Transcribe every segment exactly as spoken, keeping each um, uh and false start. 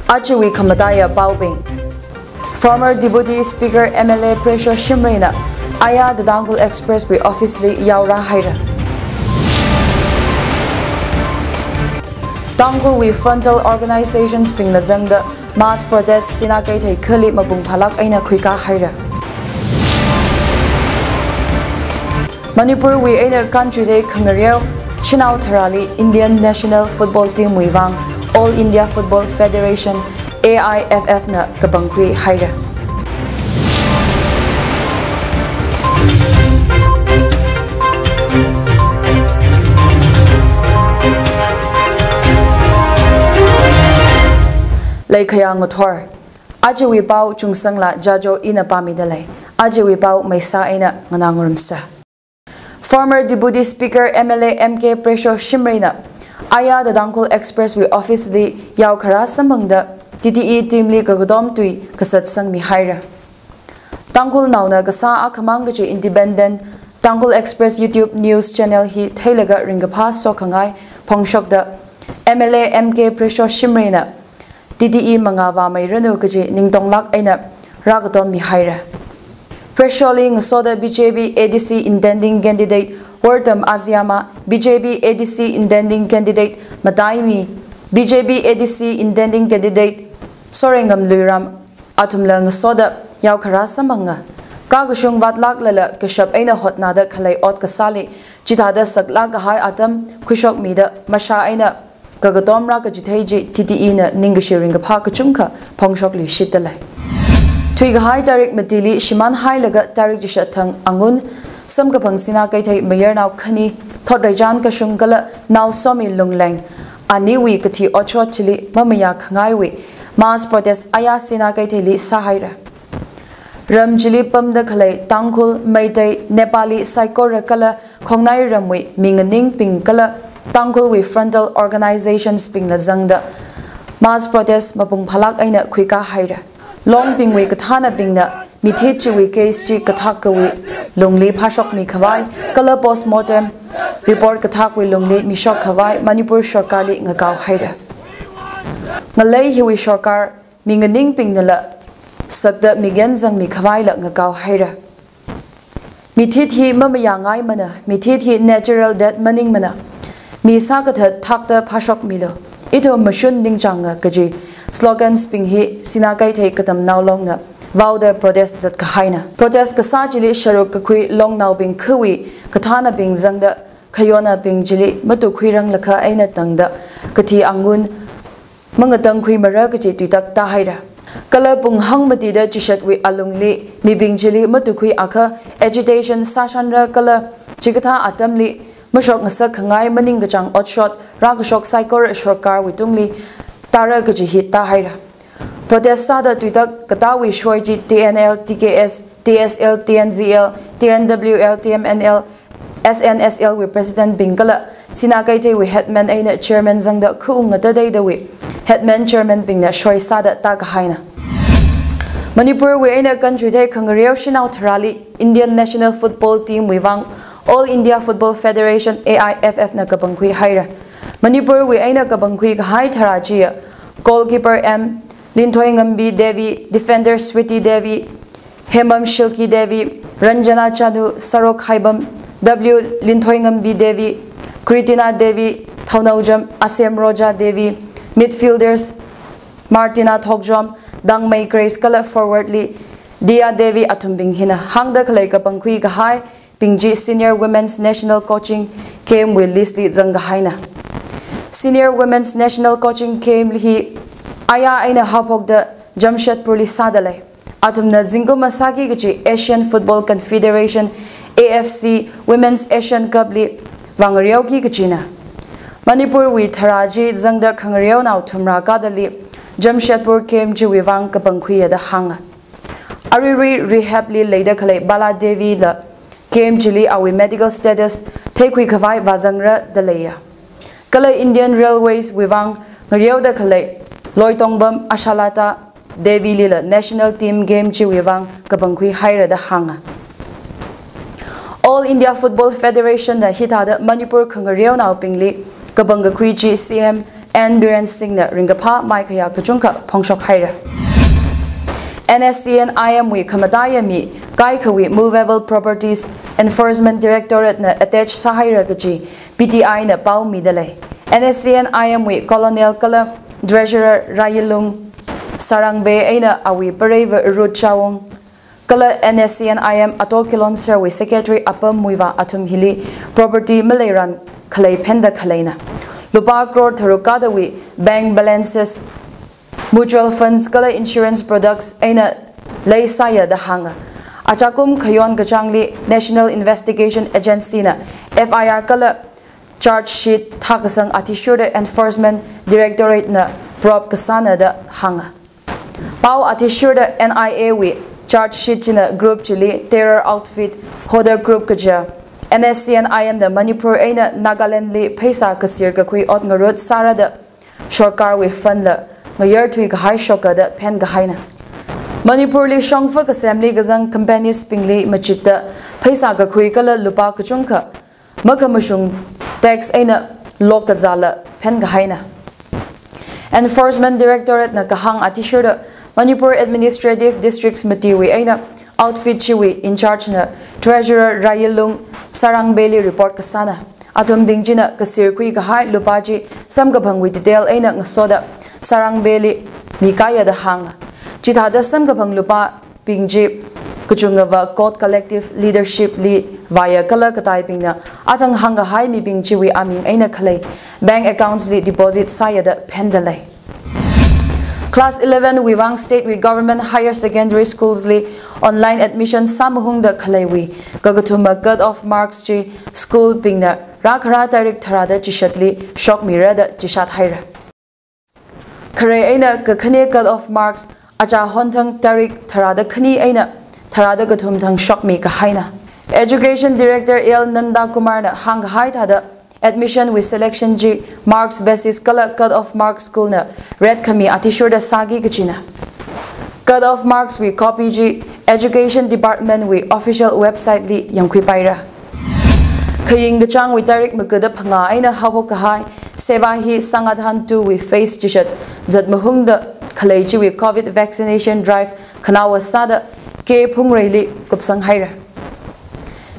Ajawui khamataiya paobing. Former Deputy Speaker M L A Presho Shimray na Aya the Tangkhul Express wui office li yaora haira. Tangkhul wui frontal organizations bingla zangda mass protest Sinakeithei khali mapung phalak eina khuika haira. Manipur wui eina country li khangareo shanao tharali Indian National Football Team wui vang All India Football Federation, A I F F na kapangkhui haira. Leikhaya ngathor. Ajawui pao Chungsangla Jajo ina pāmida lei. Ajawui pao maisa eina nganā ngarumsa. Former Deputy Speaker M L A M K Presho Shimray na Aya the Tangkhul Express wui office li yaokharā samphangda T T E team li kakatom tui kasat sangmi haira. Tangkhulnaona kasā akhamang kaji Independent Tangkhul Express YouTube news channel hi theilaga ringkaphā sokhangai phongshokda M L A M K Presho Shimray na T T E mangā vāmeiranu kaji ningtonglāk eina rākatommi haira. Presho li ngasoda B J P A D C intending candidate Wortam Aziama, B J P A D C intending candidate Mataimi, B J P A D C intending candidate Sorengam Luiram athumla ngasoda yaokharā samphanga. Kakashung vātlāklala kashap eina hotnada khalei ot kasāli chithāda saklāk kahai atam khuishokmida mashā eina kakatom rākachithei chi T T E na ningkashi ringkaphā kachungkha phongshokluishitta lei. Thuikahai tarik matili shimān hailaga tarik chishat thang angun, samkaphang Sinakeithei mayarnao khani, Thotreichan Kashung kala Naosomi Lungleng, aniwui kathi otshot chili mamayā khangaiwui mass protest Aya Sinakeithei li sāhaira. Ram chili pamda khalei Tangkhul, Meitei, Nepali saikora kala khongnai ramwui minganingbing kala Tangkhulwui frontal organizations bingla zangda mass protest mapung phalak eina khuika haira. Longbingwui kathānabingna mithit chiwui case chi kathakkawui lungli phāshokmi khavai kala postmortem report kathakwui lungli mishok khavai Manipur sorkarli ngakao haira. Ngalei hiwui sorkar minganingbingnala sakda migen zangmi khavaila ngakao haira. Mithit hi mamayāngaimana, mithit hi natural death maningmana, mi sākathat thakta phāshokmilu, ithum mashun ningchānga kaji slogans bing hi Sinakeithei katamnao longna vaoda protest zat kahaina. Protest kasā chili sharuk kakhui longnaobing khawui kathānabing zangda khayonabing chili matukhuiranglakha eina tangda kathi angun mangatangkhui mara kaji tuitak tāhaira. Kala pung hangmatida chishatwui alungli mibing chili matukkhui akha agitation sāshanra kala chikathā atamli mashok ngasak khangai maningkachāng otshot rākashok saikora sorkarwui tungli tāra kaji hi tāhaira. Protest sāda tuitak katāwui shoi chi T N L, T K S, T S L, T N Z L, T N W L, T M N L, S N S L wui president bing kala Sinakeitheiwui headman eina chairman zangda khaung ngatateidawui headman chairman bingna shoi sāda tākahaina. Manipur wui eina country thei khangareo shanao tharali Indian National Football Team wui vang All India Football Federation, A I F F na kapangkhui haira. Manipur wui eina kapangkhui kahai tharā chiya goalkeeper M Linthoingambi Devi, defender Sweety Devi, Hemam Shilki Devi, Ranjana Chanu, Sarok Haibam, W Linthoingambi Devi, Kritina Devi, Thounaojam Asem Roja Devi, midfielders Martina Thokjom, Dangmei Grace kala forward li Dia Devi athumbing hina hāngda khalei kapangkhui kahai bing chi Senior Women's National Coaching Camp wui list li zangkahaina. Senior Women's National Coaching Camp hi Aya eina haophokda Jamshedpur li sāda lei. Athumna zingkum masāki kachi Asian Football Confederation, A F C, Women's Asian Cup li vāngareoki kachina. Manipur wui tharā chi zangda khangareonao thumrā kadali Jamshedpur camp chiwui vang kapangkhuiya da hānga. Aruirui rehab li leida khalei Bala Devi la camp chili awui medical status theikhui khavai vāzangra da leiya. Kala Indian Railways wui vang ngareoda khalei Loitongbam Ashalata Devi lila national team camp chiwui vang kapangkhui haira da hānga. All India Football Federation na hithāda Manipur khangareonaobingli kapangkakhui chi C M N Biren Singh na ringkaphā maikhayā kachungkha phongshok haira. N S C N I M wui khamataiya mi kaikhawui Movable Properties Enforcement Directorate na attach sāhaira kaji P T I na pao midalei. N S C N I M wui Colonel kala Treasurer Rayilung Sarangbe eina awui pareiva Ruth Chawong kala N S C N I M Ato Kilonser wui Secretary Apam Muivah athum hili property maleiran khalei phenda khaleina. Lupā crore tharuk kadawui bank balances, mutual funds kala insurance products eina leisāya da hānga. Achakum khayon kachāngli National Investigation Agency na F I R kala charge sheet thākasang athishurda Enforcement Directorate na probe kasāna da hānga. Pao athishurda N I A wui charge sheet china group chili terror outfit hoda group kaja N S C N I M na Manipur eina Nagaland li pheisā kasir kakhui ot ngarut sārada sorkarwui fund la ngayar thuikahai shoka da phenkahaina. Manipur li shongfa kasemli kazang companies bingli machitda pheisā kakhui kala lupā kachungkha makhamashung tax eina lok kazāla phenkahaina. Enforcement Directorate na kahāng athishurda Manipur Administrative Districts matiwui eina outfit chiwui in charge na Treasurer Rayilung Sarangbeli report kasāna. Athumbing china kasir khuikahai lupā chi samkaphangwui detail eina ngasoda Sarangbeli mikaya da hānga. Chithāda samkaphang lupā bing chi kachungava court collective leadership li vāya kala kataibingna athang hāngkahai mibing chiwui aming eina khalei bank accounts li deposit sāya da phendalei. Class eleven wui vang state wui government higher secondary schools li online admission sāmahungda khaleiwui kakathuma cut off marks chi school bingna rākhara tarik tharāda chishatli shokmira da chishat haira. Khare eina kakhane cut off marks achā honthang tarik tharāda khani eina tharāda kathum thang shokmi kahaina. Education Director L Nanda Kumar na hāngkahai thāda admission wui selection chi marks basis kala cut off marks school na ret khami athishurda sāki kachina. Cut off marks wui copy chi Education Department wui official website li yangkhuipaira. Khaying kachāngwui tarik makuda phangā eina haophok kahai Seva Hi Sangathan two wui phase chishat zatmahungda khalei chiwui covid vaccination drive khanaowa sāda K Phungreili kupsang haira.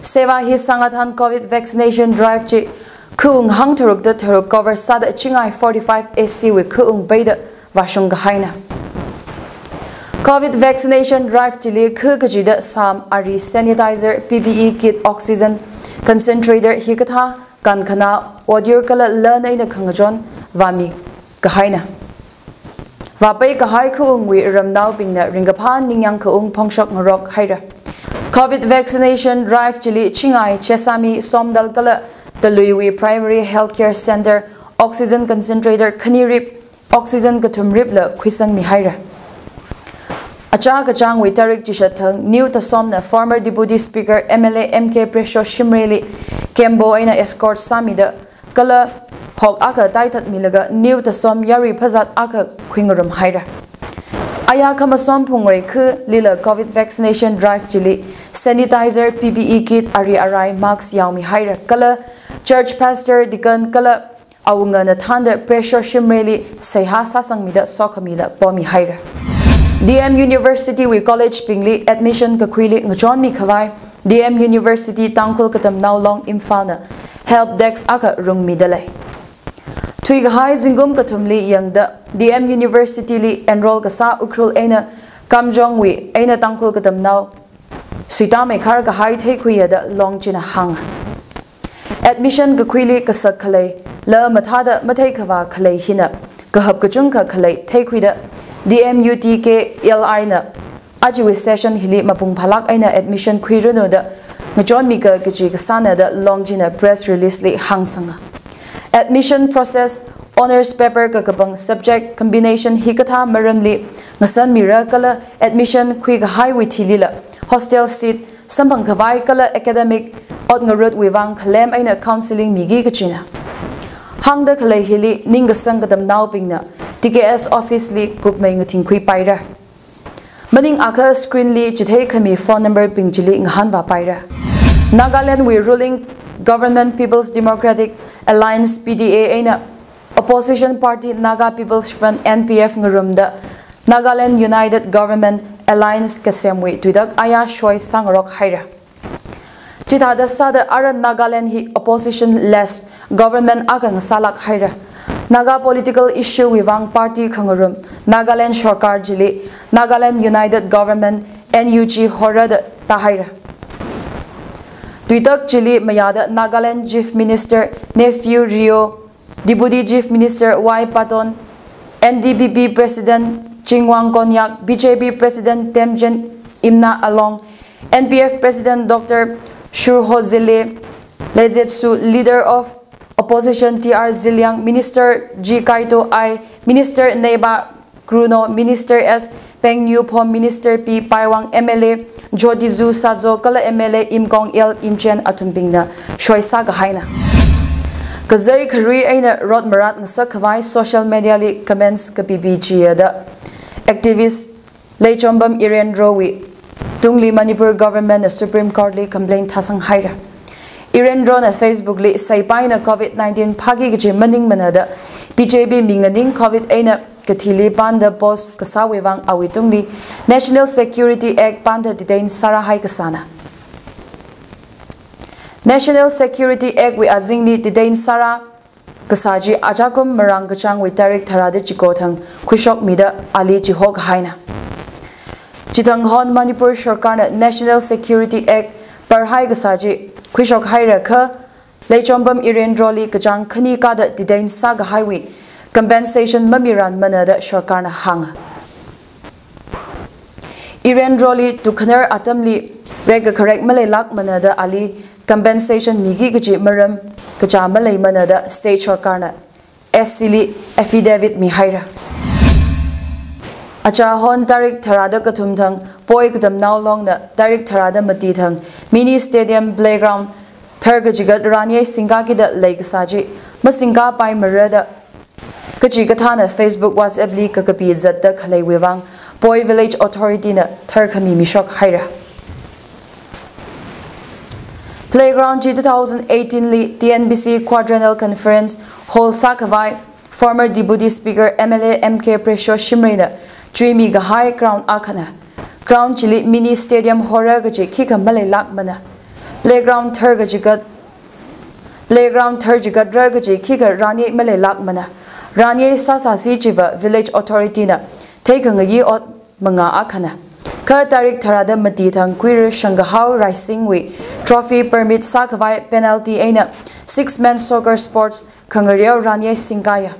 Seva Hi Sangathan covid vaccination drive chi khaung hangtharukda tharuk cover sāda chingai forty-five A C wui khaung peida vāshung kahaina. Covid vaccination drive chili khu kachida sām, ari, sanitizer, P P E kit, oxygen concentrator hikathā kankhanā, odyur kala lan eina khangachon vāmi kahaina. Vāpai kahai khaungwui ramnaobingna ringkaphā ningyāng khaung phongshok ngarok haira. Covid vaccination drive chili chingai chesami somdal kala Taluiwui Primary Healthcare Center oxygen concentrator khanirip, oxygen kathumripla khuisangmi haira. Achā kachāngwui tarik chishat thang New Tasomna former Deputy Speaker M L A M K Presho Shimrayli kembo eina escort sāmida kala phok akha taithatmilaga New Tasom yarui phazat akha khuingarum haira. Ayā khamasom Phungre khulila covid vaccination drive chili sanitizer, P P E kit, ari arai, mask yaomi haira kala church pastor, deacon kala awungana thānda Presho Shimrayli seihā sāsangmida sokhamila pomi haira. D M University wui college bingli admission kakhuili ngachonmi khavai D M University Tangkhul Katamnao Long Imphal na help desk akha rungmidalei. Thuikahai zingkum kathumli yangda D M University li enroll kasā Ukhrul eina Kamjongwui eina Tangkhul Katamnao suitāmeikhar kahai theikhuiya da Long china hānga. Admission kakhuili kasak khalei, la mathāda matheikhavā khalei hina kahap kachungkha khalei theikhuida D M U T K L I na achiwui session hili mapung phālāk eina admission khuiranu da ngachonmika kaji kasāna da Long china press release li hāngsanga. Admission process, honours paper kakapang, subject combination hikathā maramli ngasanmira kala admission khuikahaiwui thilila hostel seat samphang khavai kala academic ot ngarutwui vang khalem eina counselling miki kachina. Hāngda khalei hili ningkasang katamnaobingna T K S office li kupmei ngathingkhui paira. Maningakha screen li chitheikhami phone number bing chili ngahānvā paira. Nagaland wui ruling government People's Democratic Alliance, P D A, eina Opposition Party Naga People's Front, N P F, ngarumda Nagaland United Government Alliance kasemwui tuitak aya shoi sāngarok haira. Chithāda sāda ara Nagaland hi opposition-less government akha ngasālāk haira. Naga political issue wui vang party khangarum Nagaland sorkar chili Nagaland United Government, N U G, hora da tāhaira. Tuitak chili mayāda Nagaland Chief Minister Neiphiu Rio, Deputy Chief Minister Y Patton, N D P P President Chingwang Konyak, B J P President Temjen Imna Along, N P F President Doctor Shurhozelie Leizetsu, Leader of Opposition T R Zeliang, Minister G Kaito Aye, Minister Neiba Kruno, Minister S Pengniuphom, Minister P Paiwang, M L A Jyotizu Sazo kala M L A Imkong L Imchen athumbingna shoi sākahaina. Kazei kharui eina rot marat ngasak khavai social media li comments kapipi chiya da activist Leichombam Irenrowui tungli Manipur government na Supreme Court li complaint thāsang haira. Irenrona Facebook li saipaina covid nineteen phāki kaji maningmana da B J P minganing covid eina kathili panda post kasāwui vang awui tungli National Security Act panda detain sārāhai kasāna. National Security Act wui azingli detain sārā kasā chi achakum marāng kachāngwui tarik tharāda chiko thang khuishokmida ali chihokahaina. Chithang hon Manipur sorkarna National Security Act parhai kasā chi khuishok haira kha Leichombam Irenroli kachāng khani kada detain sākahaiwui compensation mamiranmana da sorkarna hānga. Irenroli tukhanar atamli rek kakharek maleilākmana da ali compensation miki kaji maram kachā maleimana da state sorkarna S C li affidavit mihaira. Achahon tarik tharāda kathum thang Poi Katamnao Longna tarik tharāda mati thang mini stadium playground thar kachigat ranyei singkakida lei kasā chi masingkapaimara da kachikathāna Facebook, WhatsApp li kakapi zatda khaleiwui vang Poi Village Authority na tharkhami mishok haira. Playground chi two thousand eighteen li T N B C Quadrennial Conference Hall sākhavai former Deputy Speaker M L A M K Pressure Shimray na chuimi kahai ground akhana. Ground chili mini stadium hora kaji khikha maleilākmana. Playground thar kachigat Playground thar chigatra kaji khikha ranyei maleilākmana. Ranyei sāsāsi chiva Village Authority na theikhangayi ot manga akhana. Kha tarik tharāda mati thang Kuiru Shangkahao Raisingwui trophy permit sākhavai penalty eina six man soccer sports khangareo ranyei singkaya.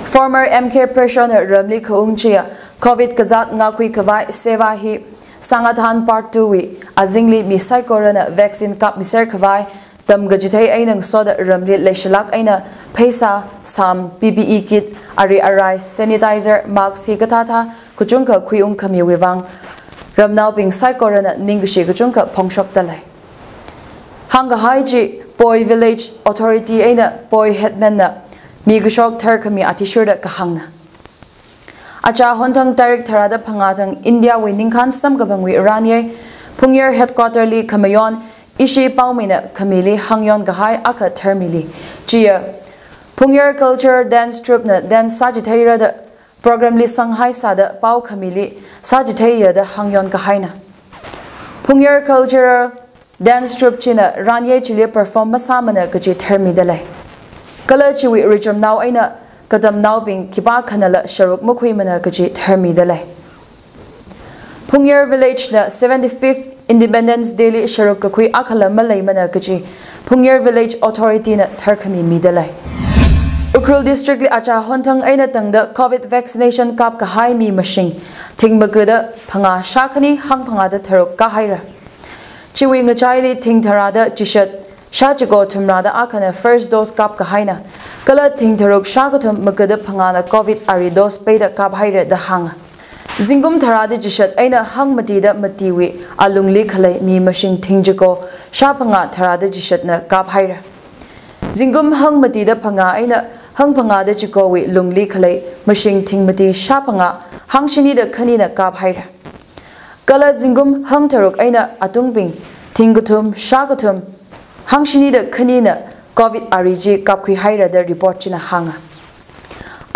Former M K Pressure na ramli khaung chiya covid kazāt ngakhui khavai seva hi Sangathan Part two wui azingli mi saikorana vaccine kapmiser khavai tamkachithei eina ngasoda ramli leishilāk eina pheisā, sām, P P E kit, ari arai, sanitizer, mask hikathāthā kachungkha khuiungkhamiwui vang ramnaobing saikorana ningkashi kachungkha phongshokda lei. Hāngkahai chi Poi Village Authority eina Poi Headman na mi kashok tharkhami athishurda kahāngna. Achahon thang tarik tharāda phangā thang India wui ningkhān samkaphangwui ranyei Phungyar headquarter li khamayon ishi paomi na khamili hāngyon kahai akha tharmili. Chiya Phungyar Culture Dance Troupe na dance sāchitheira da program li sanghai sāda pao khamili sāchitheiya da hāngyon kahaina. Phungyar Cultural Dance Troupe china ranyei chili perform masāmana kaji tharmida lei. Kala chiwui richumnao eina katamnaobing khipākhanala sharuk makhuimana kaji tharmida lei. Phungyar Village na seventy-fifth Independence Day li sharuk kakhui akhala maleimana kaji Phungyar Village Authority na tharkhami mida lei. Ukhrul District li achahon thang eina tangda covid vaccination kapkahai mi mashing thingmakada phangā shākhani hangphangāda tharuk kāhaira. Chiwui ngachaili thing tharāda chishat shāchiko thumrāda akhana first dose kapkahaina. Kala thing tharuk shākathum makada phangāna covid ari dose peida kaphaira da hānga. Zingkum tharāda chishat eina hangmatida matiwui alungli khalei mi mashing thingchiko shāphangā tharāda chishatna kaphaira. Zingkum hangmatida phangā eina hangphangāda chikowui lungli khalei mashing thingmati shāphangā hangshinida khanina kaphaira. Kala zingkum hangtharuk eina atungbing thingkathum shākathum hangshinida khanina covid ari chi kapkhuihaira da report china hānga.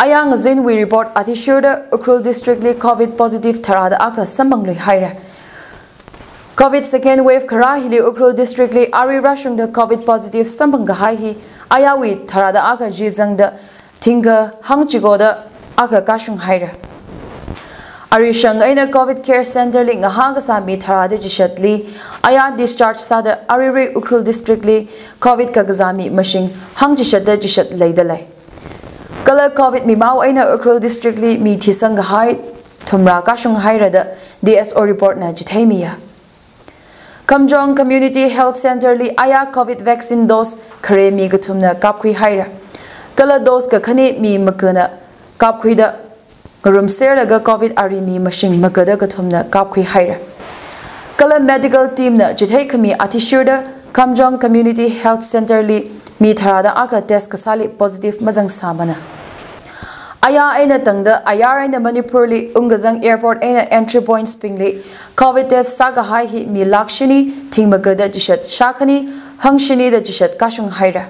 Aya ngazinwui report athishurda Ukhrul District li covid positive tharāda akha samphangluihaira. Covid second wave kharā hili Ukhrul District li arui rāshungda covid positive samphang kahai hi ayawui tharāda akha chi zangda thingkha hangchikoda akha kashung haira. Arishang eina covid care center li ngahā kasā mi tharāda chishatli aya discharge sāda aruirui Ukhrul District li covid kakazā mi mashing hangchishatda chishat leidalei. Kala covid mimao eina Ukhrul District li mi thisang kahai thumrā kashung haira da D S O report na chitheimiya. Kamjong Community Health Center li aya covid vaccine dose khare mi kathumna kapkhui haira. Kala dose kakhane mi makana kapkhuida ngarumserlaga covid ari mi mashing makada kathumna kapkhui haira. Kala medical team na chithei khami athishurda Kamjong Community Health Center li mi tharāda akha test kasāli positive mazangsāmana. Aya eina tangda ayar eina Manipur li ungkazang airport eina entry points bingli covid test sākahai hi mi lakh shini thing makada chishat shākhani hangshinida chishat kashung haira.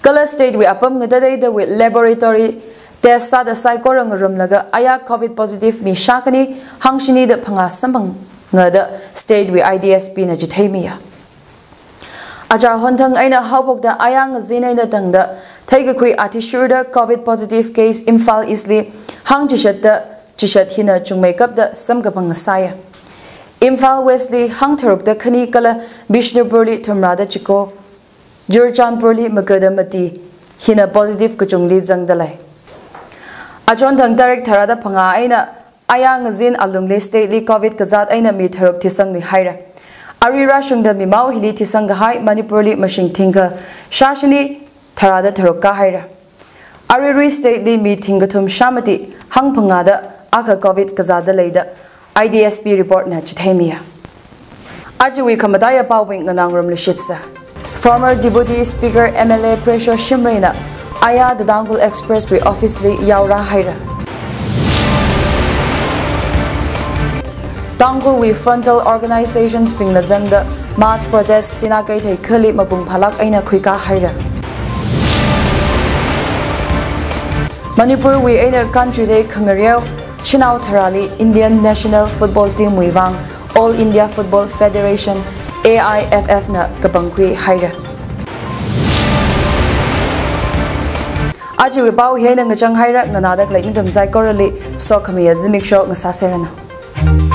Kala state wui apam ngatateidawui laboratory test sāda saikora ngarumlaga aya covid positive mi shākhani hangshinida phangā samphanga da state wui I D S P na chitheimiya. Aja honthang eina haophokda aya ngazin eina tangda theikakhui athishurda covid positive case Imphal East li hangchishatda chishat hina chungmeikapda samkaphang ngasāya. Imphal West li hangtharukda khani kala Bishnupur li thumrāda chiko, Churachandpur li makada mati hina positive kachungli zangdalei. Achonthang tarik tharāda phangā eina aya ngazin alungli state li covid kazāt eina mi tharuk thisangluihaira. Arui rāshungda mimao hili thisang kahai Manipur li mashing thingkha shāshini tharāda tharuk kāhaira. Aruirui state li mi thingkathum shāmati hangphangāda akha covid kazāda leida I D S P report na chitheimiya. Ajawui khamataiya paobing nganāngarumluishitsa. Former Deputy Speaker M L A Presho Shimray na aya The Tangkhul Express wui office li yaorā haira. Tangkhul wui frontal organizations bingna zangda mass protest Sinakeithei khali mapung phalak eina khuikā haira. Manipur wui eina country day khangareo shanao tharāli Indian National Football Team wui vang All India Football Federation, A I F F na kapangkhui haira. Ajawui pao hi eina ngachang haira, nganāda khalei nathum saikorali sokhamiya zimiksho ngasāserranu.